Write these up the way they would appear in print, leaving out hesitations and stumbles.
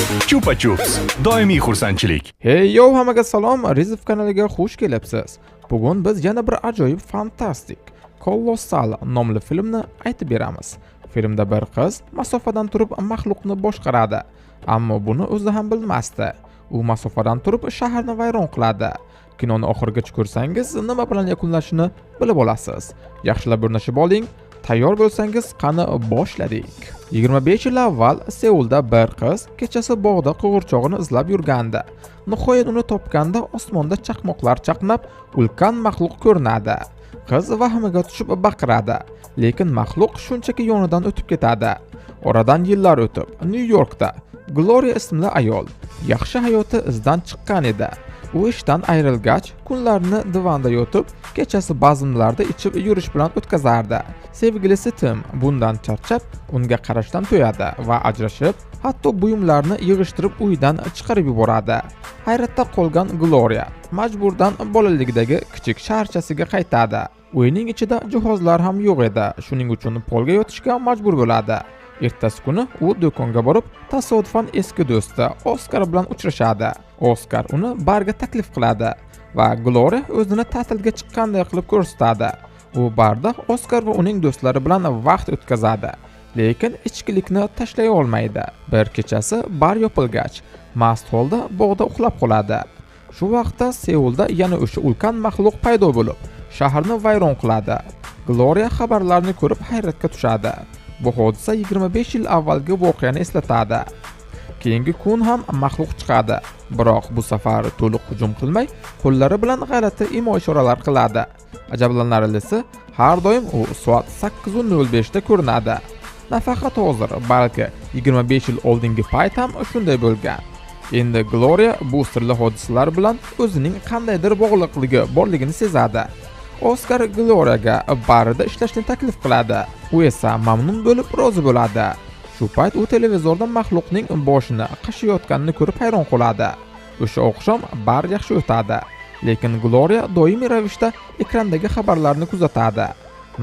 Chupa Chups doimiy xursandchilik. Hey yo, hammaga salom, Rizov kanaliga xush kelibsiz. Bugun biz yana bir ajoyib fantastik Kolossal nomli filmni aytib beramiz. Filmda bir qiz masofadan turib maxluqni boshqaradi, ammo buni o'zi ham bilmasdi. U masofadan turib shaharni vayron qiladi. Kinoni oxirigacha ko'rsangiz, nima bilan yakunlashini bilib olasiz. Yaxshilab o'rnashib oling. Tayyor bo'lsangiz, qani boshladik. 25 yil avval Seulda bir qiz kechasi bog'da qo'g'irchog'ini izlab yurgandi. Nihoyat uni topganda osmonda chaqmoqlar chaqnab, ulkan maxluq ko'rinadi. Qiz vahimaga tushib baqiradi, lekin maxluq shunchaki yonidan o'tib ketadi. Oradan yillar o'tib, Nyu-Yorkda Gloria ismli ayol yaxshi hayoti izdan chiqqan edi. U ishdan ayrilgach, kunlarini divanda yotib, kechasi bazmlarda ichib yurish bilan o'tkazardi. Sevgilisi Tim bundan charchab, unga qarashdan to'yadi va ajrashib, hatto buyumlarni yig'ishtirib uydan chiqarib yuboradi. Hayratda qolgan Gloria majburdan bolaligidagi kichik shaharchasiga qaytadi. Uyning ichida jihozlar ham yo'q edi, shuning uchun polga yotishga majbur bo'ladi. Ertasi kuni u do'konga borib, tasodifan eski do'sti Oskar bilan uchrashadi. Oskar uni barga taklif qiladi va Gloria o'zini ta'tilga chiqqanday qilib ko'rsatadi. U barda Oskar va uning do'stlari bilan vaqt o'tkazadi, lekin ichkilikni tashlay olmaydi. Bir kechasi bar yopilgach, mast holda bog'da uxlab qoladi. Shu vaqtda Seulda yana o'sha ulkan maxluq paydo bo'lib, shaharni vayron qiladi. Gloria xabarlarni ko'rib hayratga tushadi. Bu hodisa 25 yil avvalgi voqeani eslatadi. Keyingi kun ham maxluq chiqadi, biroq bu safar to'liq hujum qilmay, qo'llari bilan g'alati imo-ishoralar qiladi. Ajablanarlisi, har doim u soat 8:05 da ko'rinadi. Nafaqat hozir, balki 25 yil oldingi payt ham shunday bo'lgan. Endi Gloria bu sirli hodisalar bilan o'zining qandaydir bog'liqligi borligini sezadi. Oskar Gloriaga barida ishlashni taklif qiladi. U esa mamnun bo'lib rozi bo'ladi. Shu payt u televizorda maxluqning boshini qashiyotganini ko'rib hayron qoladi. O'sha oqshom bar yaxshi o'tadi, lekin Gloria doimiy ravishda ekrandagi xabarlarni kuzatadi.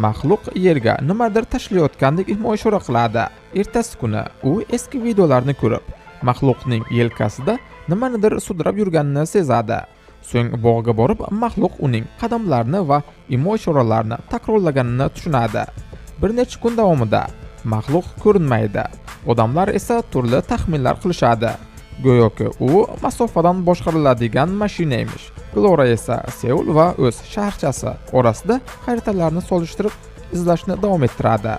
Maxluq yerga nimadir tashlayotgandek imo-ishora qiladi. Ertasi kuni u eski videolarni ko'rib, maxluqning yelkasida nimanidir sudrab yurganini sezadi. So'ng bog'ga borib, maxluq uning qadamlarini va imo-ishoralarini takrorlaganini tushunadi. Bir necha kun davomida maxluq ko'rinmaydi. Odamlar esa turli taxminlar qilishadi. Go'yoki u masofadan boshqariladigan mashina emish. Gloria esa Seul va o'z shaharchasi orasida xaritalarni solishtirib izlashni davom ettiradi.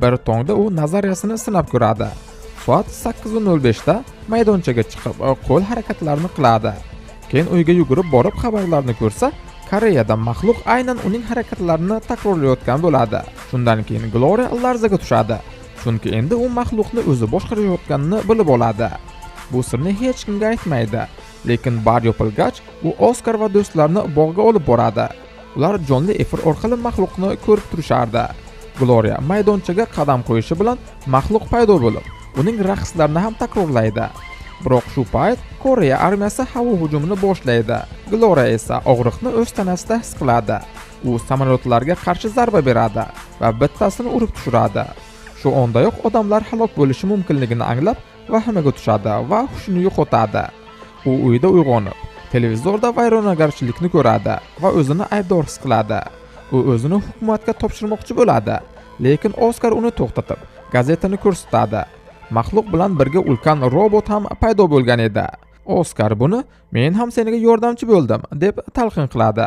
Bir tongda u nazariyasini sinab ko'radi. Soat 8:05 da maydonchaga chiqib, qo'l harakatlarini qiladi. Keyin uyga yugurib borib xabarlarni ko'rsa, Koreyada maxluq aynan uning harakatlarini takrorlayotgan bo'ladi. Shundan keyin Gloria larzaga tushadi, chunki endi u maxluqni o'zi boshqarayotganini bilib oladi. Bu sirni hech kimga aytmaydi, lekin bar yopilgach, u Oskar va do'stlarini bog'ga olib boradi. Ular jonli efir orqali maxluqni ko'rib turishardi. Gloria maydonchaga qadam qo'yishi bilan maxluq paydo bo'lib, uning raqslarini ham takrorlaydi. Biroq shu payt Koreya armiyasi havo hujumini boshlaydi. Gloria esa og'riqni o'z tanasida his qiladi. U samolyotlarga qarshi zarba beradi va bittasini urib tushiradi. Shu ondayoq odamlar halok bo'lishi mumkinligini anglab, vahimaga tushadi va hushini yo'qotadi. U uyda uyg'onib, televizorda vayronagarchilikni ko'radi va o'zini aybdor his qiladi. U o'zini hukumatga topshirmoqchi bo'ladi, lekin Oskar uni to'xtatib, gazetani ko'rsatadi. Maxluq bilan birga ulkan robot ham paydo bo'lgan edi. Oskar buni "Men ham senga yordamchi bo'ldim" deb talqin qiladi.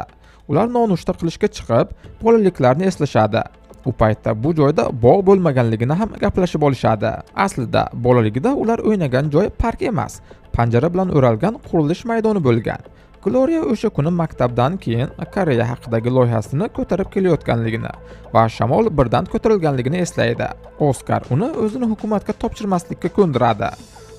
Ular nonushta qilishga chiqib, bolaliklarni eslashadi. U paytda bu joyda bog' bo'lmaganligini ham gaplashib olishadi. Aslida bolaligida ular o'ynagan joy park emas, panjara bilan o'ralgan qurilish maydoni bo'lgan. Gloria o'sha kuni maktabdan keyin Koreya haqidagi loyihasini ko'tarib kelayotganligini va shamol birdan ko'tarilganligini eslaydi. Oskar uni o'zini hukumatga topshirmaslikka ko'ndiradi.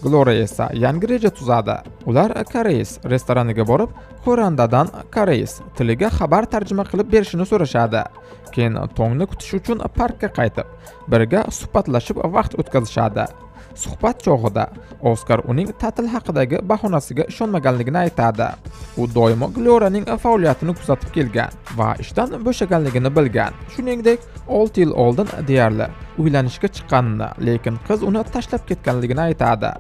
Gloria esa yangi reja tuzadi. Ular koreys restoraniga borib, xo'randadan koreys tiliga xabar tarjima qilib berishini so'rashadi. Keyin tongni kutish uchun parkka qaytib, birga suhbatlashib vaqt o'tkazishadi. Suhbat chog'ida Oskar uning ta'til haqidagi bahonasiga ishonmaganligini aytadi. U doimo Gloriyaning faoliyatini kuzatib kelgan va ishdan bo'shaganligini bilgan. Shuningdek, 6 yil oldin deyarli uylanishga chiqqanini, lekin qiz uni tashlab ketganligini aytadi.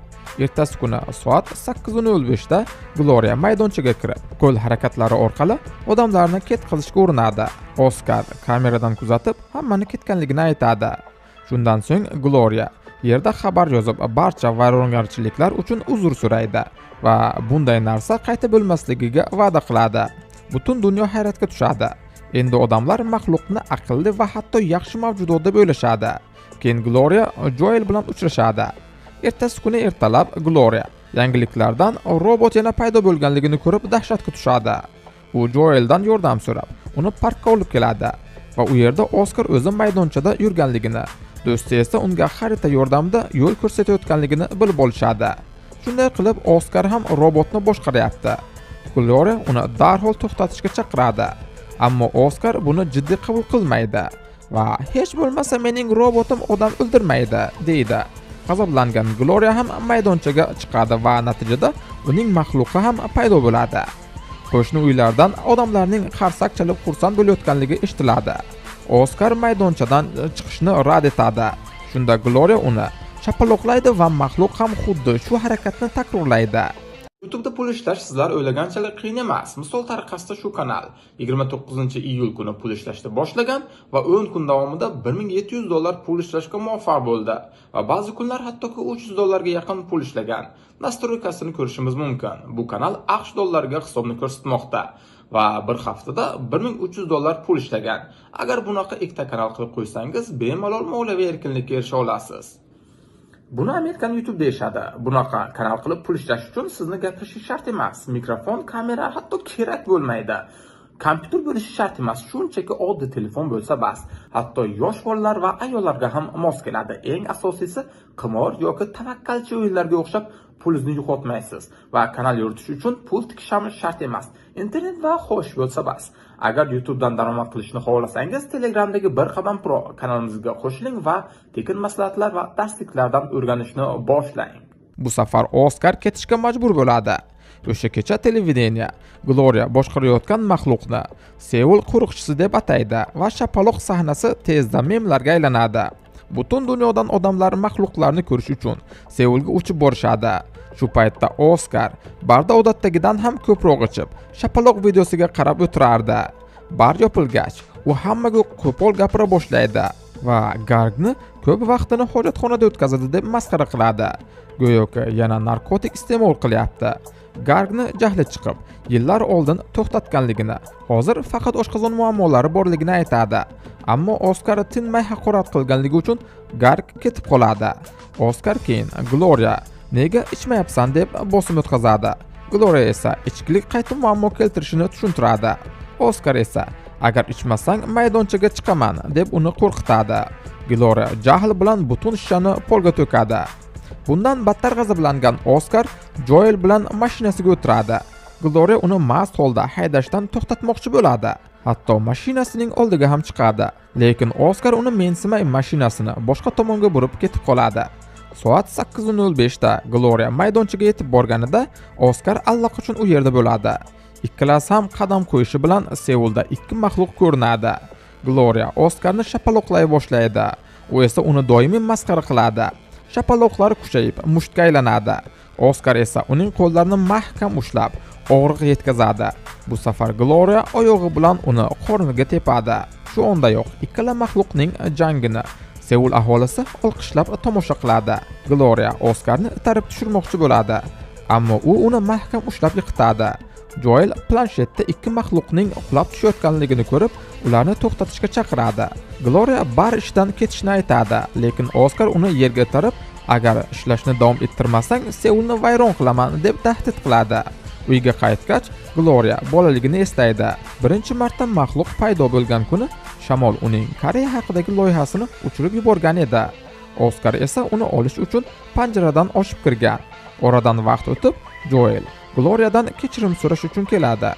Ertasi kuni soat 8:05 da Gloria maydonchaga kirib, qo'l harakatlari orqali odamlarni ketqazishga urinadi. Oskar kameradan kuzatib, hammani ketganligini aytadi. Shundan so'ng Gloria yerda xabar yozib, barcha vayrongarchiliklar uchun uzr so'raydi va bunday narsa qayta bo'lmasligiga va'da qiladi. Butun dunyo hayratga tushadi. Endi odamlar maxluqni aqlli va hatto yaxshi mavjudot deb o'ylashadi. Keyin Gloria Joel bilan uchrashadi. Ertasi kuni ertalab Gloria yangiliklardan robot yana paydo bo'lganligini ko'rib dahshatga tushadi. U Joeldan yordam so'rab, uni parkka olib keladi va u yerda Oskar o'zi maydonchada yurganligini, do'sti esa unga xarita yordamida yo'l ko'rsatayotganligini bilib olishadi. Shunday qilib Oskar ham robotni boshqaryapti. Gloria uni darhol to'xtatishga chaqiradi, ammo Oskar buni jiddiy qabul qilmaydi va hech bo'lmasa mening robotim odam o'ldirmaydi deydi. G'azablangan Gloria ham maydonchaga chiqadi va natijada uning maxluqi ham paydo bo'ladi. Qo'shni uylardan odamlarning qarsak chalib xursand bo'layotganligi eshitiladi. Oskar maydonchadan chiqishni rad etadi. Shunda Gloria uni chapaloqlaydi va maxluq ham xuddi shu harakatni takrorlaydi. YouTube'da pul ishlash sizlar o'ylaganchalik qiyin emas. Misol tariqasida shu kanal 29-iyul kuni pul ishlashni boshlagan va 10 kun davomida $1700 pul ishlashga muvaffaq bo'ldi va ba'zi kunlar hattoki $300 ga yaqin pul ishlagan. Nastroykasini ko'rishimiz mumkin. Bu kanal AQSh dollariga hisobni ko'rsatmoqda va bir haftada $1300 pul ishlagan. Agar bunaqa ikkita kanal qilib qo'ysangiz, bemalol moliyaviy erkinlikka erisha olasiz. Buni Amerikan YouTube deyishadi. Bunaqa kanal qilib pul ishlash uchun sizni gapirishi shart emas. Mikrofon, kamera hatto kerak bo'lmaydi. Kompyuter bo'lishi shart emas. Shunchaki oddiy telefon bo'lsa bas. Hatto yosh bolalar va ayollarga ham mos keladi. Eng asosiysi qimor yoki tavakkalchi o'yinlarga o'xshab pulingizni yo'qotmaysiz va kanal yuritish uchun pul tikish ham shart emas. Internet va xohish bo'lsa bas. Agar YouTubedan daromad qilishni xohlasangiz, Telegramdagi Bir Qadam Pro kanalimizga qo'shiling va tekin maslahatlar va darsliklardan o'rganishni boshlang. Bu safar Oskar ketishga majbur bo'ladi. O'sha kecha televideniya Gloria boshqarayotgan maxluqni Seul qo'riqchisi deb ataydi va shapaloq sahnasi tezda memlarga aylanadi. Butun dunyodan odamlar maxluqlarni ko'rish uchun Seulga uchib borishadi. Shu paytda Oskar barda odatdagidan ham ko'proq ichib, shapaloq videosiga qarab o'tirardi. Bar yopilgach, u hammaga qo'pol gapira boshlaydi va Gargni ko'p vaqtini hojatxonada o'tkazadi deb masxara qiladi. Go'yoki yana narkotik iste'mol qilyapti. Gargni jahli chiqib, yillar oldin to'xtatganligini, hozir faqat oshqozon muammolari borligini aytadi. Ammo Oskar tinmay haqorat qilganligi uchun Garg ketib qoladi. Oskar keyin Gloria nega ichmayapsan deb bosim o'tkazadi. Gloria esa ichkilik qayta muammo keltirishini tushuntiradi. Oskar esa agar ichmasang maydonchaga chiqaman deb uni qo'rqitadi. Gloria jahl bilan butun shishani polga to'kadi. Bundan battar g'azablangan Oskar Joel bilan mashinasiga o'tiradi. Gloria uni mast holda haydashdan to'xtatmoqchi bo'ladi. Hatto mashinasining oldiga ham chiqadi. Lekin Oskar uni mensimay mashinasini boshqa tomonga burib ketib qoladi. Soat 8:05 da Gloria maydonchaga yetib borganida Oskar allaqachon u yerda bo'ladi. Ikkalasi ham qadam qo'yishi bilan Seulda ikki maxluq ko'rinadi. Gloria Oskarni shapaloqlay boshlaydi. U esa uni doimiy masxara qiladi. Shapaloqlar kuchayib mushtga aylanadi. Oskar esa uning qo'llarini mahkam ushlab og'riq yetkazadi. Bu safar Gloria oyog'i bilan uni qorniga tepadi. Shu ondayoq ikkala maxluqning jangini Seul aholisi olqishlab tomosha qiladi. Gloria Oskarni itarib tushirmoqchi bo'ladi, ammo u uni mahkam ushlab yiqitadi. Joel planshetda ikki maxluqning uxlab tushayotganligini ko'rib, ularni to'xtatishga chaqiradi. Gloria bar ishdan ketishni aytadi, lekin Oskar uni yerga itarib, agar ishlashni davom ettirmasang, Seulni vayron qilaman deb tahdid qiladi. Uyga qaytgach, Gloria bolaligini eslaydi. Birinchi marta maxluq paydo bo'lgan kuni shamol uning Koreya haqidagi loyihasini uchirib yuborgan edi. Oskar esa uni olish uchun panjaradan oshib kirgan. Oradan vaqt o'tib, Joel Gloriyadan kechirim so'rash uchun keladi.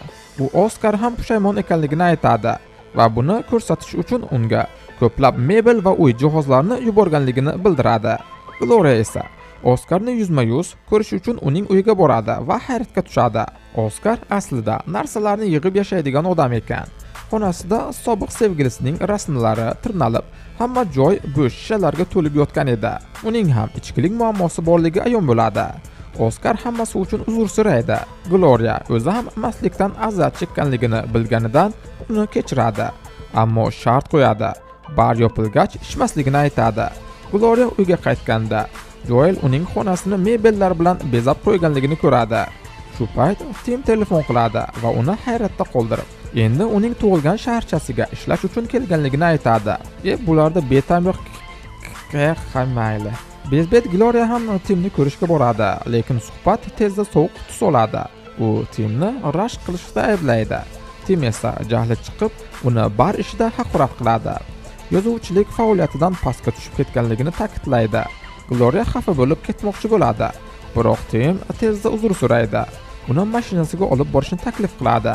U Oskar ham pushaymon ekanligini aytadi va buni ko'rsatish uchun unga ko'plab mebel va uy jihozlarini yuborganligini bildiradi. Gloriya esa Oskarni yuzma-yuz ko'rish uchun uning uyiga boradi va hayratga tushadi. Oskar aslida narsalarni yig'ib yashaydigan odam ekan. Xonasida sobiq sevgilisining rasmlari tirnalib, hamma joy bo'sh shishalarga to'lib yotgan edi. Uning ham ichkilik muammosi borligi ayon bo'ladi. Oskar hammasi uchun uzr so'raydi. Gloriya o'zi ham mastlikdan aziyat chekkanligini bilganidan uni kechiradi, ammo shart qo'yadi. Bar yopilgach ichmasligini aytadi. Gloriya uyga qaytganda Joel uning xonasini mebellar bilan bezab qo'yganligini ko'radi. Shu payt Tim telefon qiladi va uni hayratda qoldirib, endi uning tug'ilgan shaharchasiga ishlash uchun kelganligini aytadi. Bularda betamyoq mayli. Bezbet Gloriya ham Timni ko'rishga boradi, lekin suhbat tezda sovuq tus oladi. U Timni rashk qilishda ayblaydi. Tim esa jahli chiqib, uni bar ishida haqorat qiladi. Yozuvchilik faoliyatidan pastga tushib ketganligini ta'kidlaydi. Gloriya xafa bo'lib ketmoqchi bo'ladi, biroq Tim tezda uzr so'raydi. Uni mashinasiga olib borishni taklif qiladi.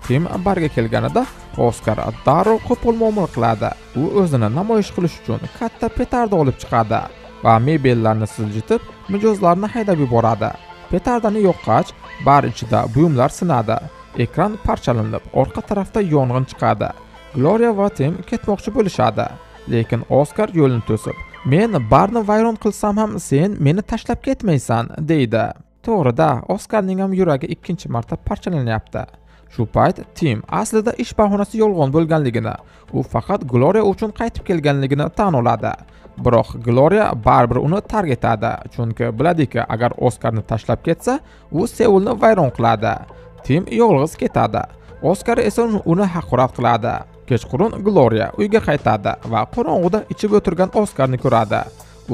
Tim barga kelganida Oskar darrov qo'pol muomala qiladi. U o'zini namoyish qilish uchun katta petarda olib chiqadi va mebellarni siljitib, mijozlarni haydab yuboradi. Petardani yoqqach, bar ichida buyumlar sinadi. Ekran parchalanib, orqa tarafda yong'in chiqadi. Gloriya va Tim ketmoqchi bo'lishadi, lekin Oskar yo'lini to'sib, "Men barni vayron qilsam ham sen meni tashlab ketmaysan", deydi. To'g'rida, Oskarning ham yuragi ikkinchi marta parchalanyapti. Shu payt Tim aslida ish bahonasi yolg'on bo'lganligini, u faqat Gloriya uchun qaytib kelganligini tan oladi. Biroq Gloriya baribir uni tark etadi, chunki biladiki, agar Oskarni tashlab ketsa, u Seulni vayron qiladi. Tim yolg'iz ketadi. Oskar esa uni haqorat qiladi. Kechqurun Gloriya uyga qaytadi va qorong'uda ichib o'tirgan Oskarni ko'radi.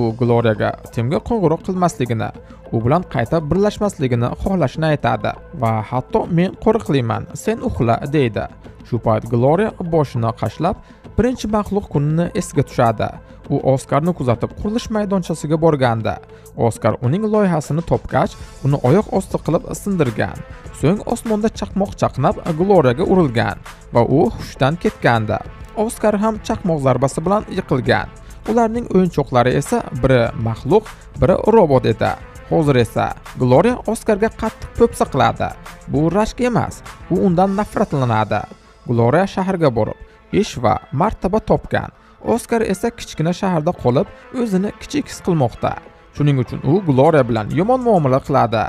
U Gloriyaga Timga qo'ng'iroq qilmasligini, u bilan qayta birlashmasligini xohlashini aytadi va hatto men qo'riqlayman, sen uxla deydi. Shu payt Gloriya boshini qashlab, birinchi maxluq kunini esiga tushadi. U Oskarni kuzatib qurilish maydonchasiga borganda, Oskar uning loyihasini topgach, uni oyoq osti qilib sindirgan. So'ng osmonda chaqmoq chaqnab Gloriyaga urilgan va u hushdan ketgandi. Oskar ham chaqmoq zarbasi bilan yiqilgan. Ularning o'yinchoqlari esa biri maxluq, biri robot edi. Hozir esa Gloriya Oskarga qattiq po'pisa qiladi. Bu rashk emas, u undan nafratlanadi. Gloriya shaharga borib, ish va martaba topgan. Oskar esa kichkina shaharda qolib, o'zini kichik his qilmoqda. Shuning uchun u Gloriya bilan yomon muomala qiladi.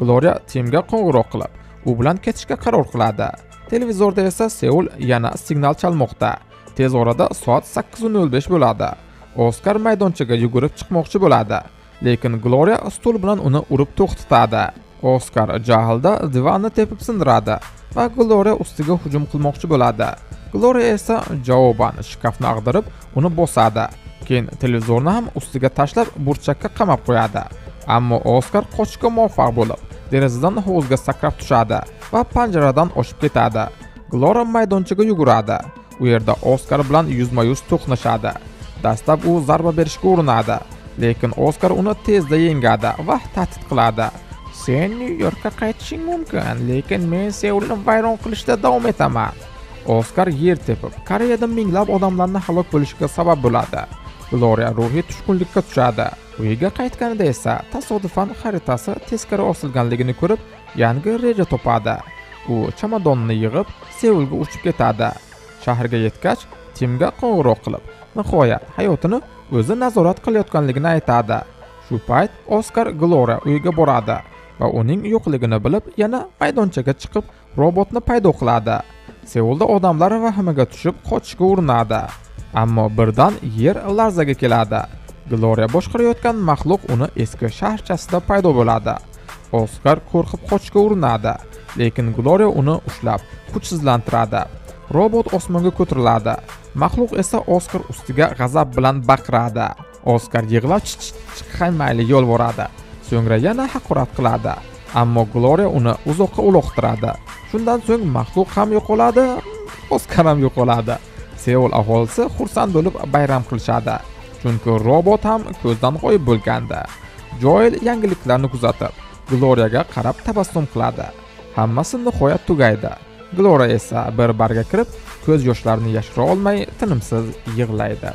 Gloriya Timga qo'ng'iroq qilib, u bilan ketishga qaror qiladi. Televizorda esa Seul yana signal chalmoqda. Tez orada soat 8:05 bo'ladi. Oskar maydonchaga yugurib chiqmoqchi bo'ladi, lekin Gloriya stul bilan uni urib to'xtatadi. Oskar jahlda divanni tepib sindiradi va Gloriya ustiga hujum qilmoqchi bo'ladi. Gloriya esa javoban shkafni ag'dirib, uni bosadi. Keyin televizorni ham ustiga tashlab burchakka qamab qo'yadi. Ammo Oskar qochishga muvaffaq bo'lib, derazadan hovuzga sakrab tushadi va panjaradan oshib ketadi. Gloriya maydonchaga yuguradi. U yerda Oskar bilan yuzma-yuz to'qnashadi. Dastlab u zarba berishga urinadi, lekin Oskar uni tezda yengadi va tahdid qiladi. "Sen Nyu-Yorkka qaytishing mumkin, lekin men Seulni vayron qilishda davom etaman." Oskar yer tepib, Koreyada minglab odamlarni halok bo'lishiga sabab bo'ladi. Gloriya ruhiy tushkunlikka tushadi. Uyiga qaytganida esa tasodifan xaritasi teskari osilganligini ko'rib, yangi reja topadi. U chamadonni yig'ib, Seulga uchib ketadi. Shaharga yetgach, Timga qo'ng'iroq qilib, nihoyat hayotini o'zi nazorat qilayotganligini aytadi. Shu payt Oskar Gloriya uyiga boradi va uning yo'qligini bilib, yana maydonchaga chiqib robotni paydo qiladi. Seulda odamlar vahimaga tushib qochishga urinadi. Ammo birdan yer larzaga keladi. Gloriya boshqarayotgan maxluq uni eski shaharchasida paydo bo'ladi. Oskar qo'rqib qochishga urinadi, lekin Gloriya uni ushlab kuchsizlantiradi. Robot osmonga ko'tariladi. Maxluq esa Oskar ustiga g'azab bilan baqiradi. Oskar yig'lab chiqmayli yolvoradi. So'ngra yana haqorat qiladi. Ammo Gloriya uni uzoqqa uloqtiradi. Shundan so'ng maxluq ham yo'qoladi, Oskar ham yo'qoladi. Seul aholisi xursand bo'lib bayram qilishadi, chunki robot ham ko'zdan g'oyib bo'lgandi. Joel yangiliklarni kuzatib, Gloriyaga qarab tabassum qiladi. Hammasi nihoyat tugaydi. Gloriya esa bir barga kirib, ko'z yoshlarini yashira olmay tinimsiz yig'laydi.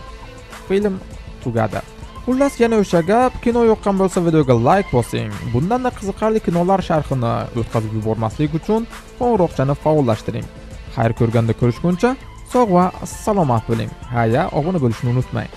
Film tugadi. Xullas, yana o'sha gap, kino yoqqan bo'lsa videoga like bosing. Bundan-da qiziqarli kinolar sharhini o'tkazib yubormaslik uchun qo'ng'iroqchani faollashtiring. Xayr ko'rganda ko'rishguncha sog' va salomat bo'ling. Haya, obuna bo'lishni unutmang.